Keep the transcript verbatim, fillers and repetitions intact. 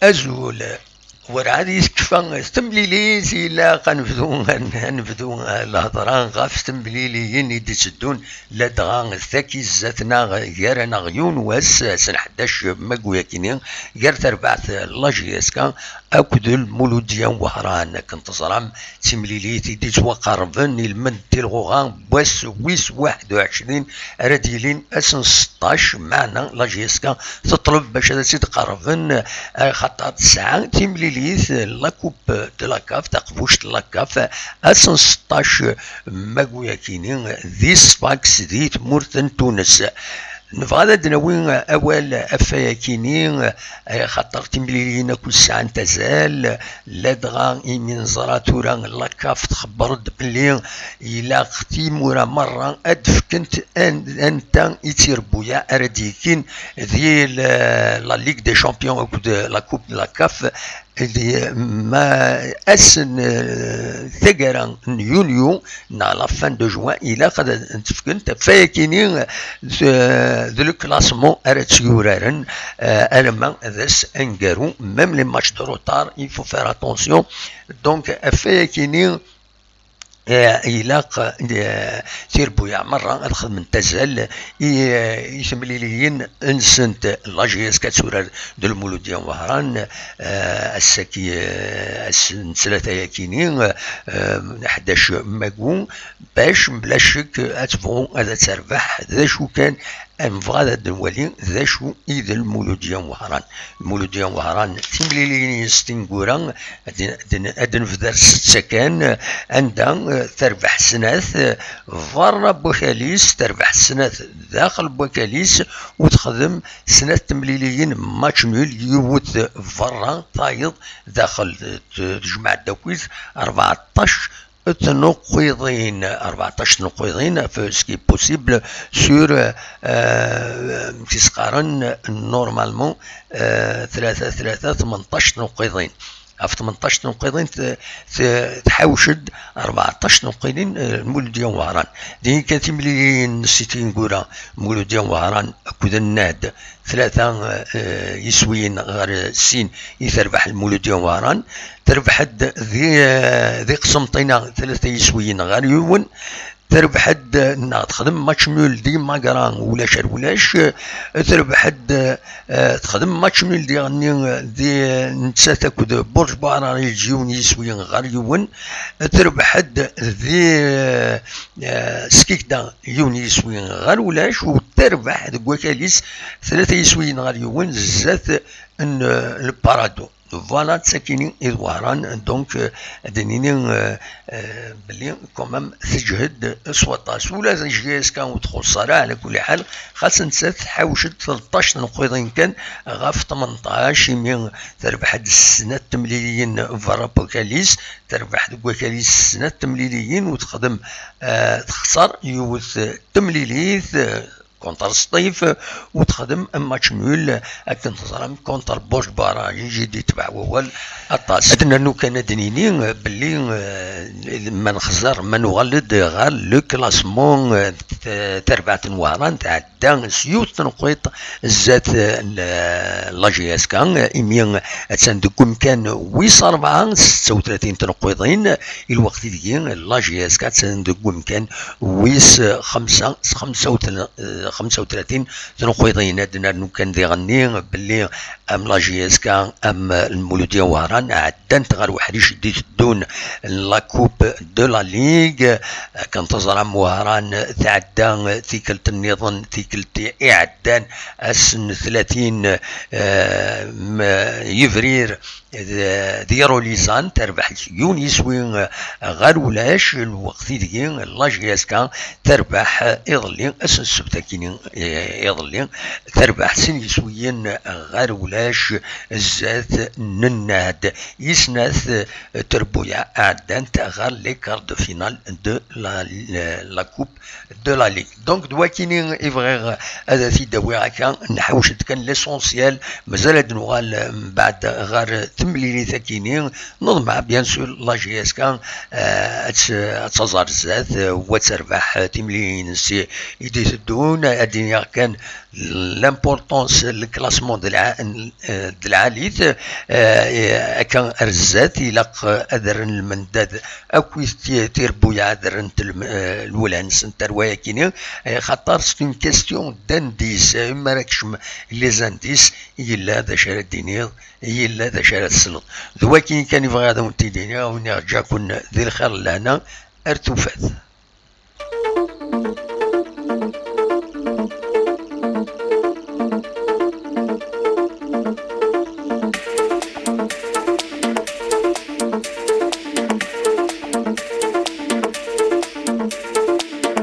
Azul. Werɛad i tekfa temlilit, ilaq ad nebdu, ad nebdu lhedra ɣef temliliyin i d-itteddun, ladɣa tagi zdat-neɣ gar-aneɣ yiwen wass, ass n ḥdac mayu akini, gar terbaɛt la J S K akked Lmuludya n Wehran. Akken teẓram, d timlilit i d-yettwaqerben i lmend n tilɣuɣa n wass wis waḥed u ɛecrin ara d-yilin ass n seṭṭac, meɛna la J S K teṭleb bac ad tt-id-qerben, axaṭer tesɛa timlilit la Coupe de la CAF, taqbuct n la CAF, ass n seṭṭac mayu akini di Sfax di tmurt n Tunes. Nebɣa ad d-nawi awal ɣef wayakini, axaṭer timliliyin akk sɛant azal, ladɣa imi neẓra tura la CAF txebber-d belli ilaq timura merra ad d-fkent an-, anta i d tirebbuyaɛ ara d-yekkin di la, la Ligue des Champions akked la Coupe de la CAF. Di, ma ass n, eh, taggara n yunyu, neɣ la fin de juin, ilaq ad, ad n-fkent ɣef wayakini, eh, d le classement ara tt-yuraren, eh, alamma d ass aneggaru. Même les matchs de retard, il faut faire attention. Donc, ɣef wayakini, eh, ilaq, eh, tirebbuyaɛ merra ad xedment azal i, eh, i temliliyin-nsent. La J S K ad turar d Lmuludya n Wehran, eh, ass-agi, eh, ass n ttlata-yakini, eh, ḥdac mayu, bac, bla ccek, ad tebɣu ad terbeḥ d acu kan. Nebɣa ad nwali d acu i d Lmuludya n Wehran. Lmuludya n Wehran, timliliyin-is tineggura, ad, ad, ad nebder setta kan, anda, eh, terbeḥ snat, eh, berra n wakal-is, terbeḥ snat daxel n wakal-is, u texdem snat temliliyin match nul, yiwet berra, tayeḍ daxel, t-, tejmeɛ-d akkit rbeɛṭac tnuqqiḍin, rbeɛṭac tnuqqiḍin, f-, ce qui est possible sur, euh, amek i s-qqaren, normalement, euh, tlata, tlata, tmenṭac tnuqqiḍin. Ɣef tmenṭac tnuqqiḍin t-, t-, tḥawec-d rbeɛṭac tnuqqiḍin, euh, Lmuludya n Wehran. Din kan timliliyin-nnes i tineggura, Lmuludya n Wehran akked Nnad, tlata, eh, iswiyen ɣer sin i terbeḥ Lmuludya n Wehran. Terbeḥ-d di, eh, di Qsenṭina, tlata iswiyen ɣer yiwen. Terbeḥ-d, eh, neɣ texdem match nul di Magra, ulac ar ulac. Terbeḥ-d, eh, texdem match nul diɣenni, eh, di, eh, nettat akked Burj Buɛrariǧ, yiwen yiswi ɣer yiwen. Terbeḥ-d di, eh, eh, Skikda, yiwen yiswi ɣer ulac, u terbeḥ deg wakal-is tlata yiswiyen ɣer yiwen zdat n, eh, le Parado. Voilà, d takini i d Wehran, donc, eh, ad d-nini, eh, eh, belli quand même teǧhed s waṭas. Ula d J S K ur txuṣṣ ara, ɛla kulli ḥal, xas nettat tḥawec-d tleṭṭac tneqqiḍin kan ɣef tmenṭac, imi terbeḥ-d snat temliliyin berra n wakal-is, terbeḥ deg wakal-is snat temliliyin, u texdem, eh, texṣer yiwet temlilit, eh, contre Sṭif, u texdem match nul, akken teẓram, contre Bush Barrage, i d-yetbeɛ wawal aṭas. Ad nernu kan ad d-nini belli, eh, ma nexẓer, ma nuɣal-d ɣer le classement, eh, t-, tarbaɛt n Wehran tɛedda s yiwet tneqqiḍt zdat, eh, la J S K, imi attan deg umkan wis rebɛa, setta u tlatin tneqqiḍin, i lweqt ideg la J S K attan deg umkan wis xemsa, s xemsa u tl-, eh, xemsa u tlatin tneqqiḍin. Ad nernu kan diɣenni belli am la J S K, am Lmuludya Wehran, ɛeddant ɣer uḥric d-iteddun n la Coupe de la Ligue. Akken teẓram, Wehran tɛedda tikkelt nniḍen, tikkelt iɛeddan, ass n tlatin, eh, m-, yebrir, d, d Irulisan, terbeḥ yiwen yiswi, eh, ɣer ulac, lweqt ideg la J S K terbeḥ iḍelli, ass n ssebt akini, eh, iḍelli, terbeḥ sin yiswiyen ɣer ulac zdat n Nnad. I snat, eh, trebbuyaɛ ɛeddant ɣer les quarts de finale de la, la Coupe de la Ligue. Donc, d wakini i bɣiɣ ad t-id-awiɣ akka, nḥawec-d kan l'essentiel, mazal ad nuɣal mbeɛd ɣer temlilit akini. Neḍmeɛ bien sûr la J S K ad taẓ ar zdat, ad terbeḥ timlilin-nnes i d-iteddun. Ad d-iniɣ kan l'importance n le classement de la, de la élite, akka ar zdat ilaq ad rren lmendad akkit tirebbuyaɛ ad rrent lwelha-nsent ar wayakini, xaṭer c'est une question d'indice. Mi ara kecm les indices, yella d acu ara d-tiniḍ, yella d acu ara tesleḍ. D wakin kan i bɣiɣ ad awen-t-id-iniɣ, ad wen-iniɣ ǧǧa-ken di lxir n lehna, ar tufat.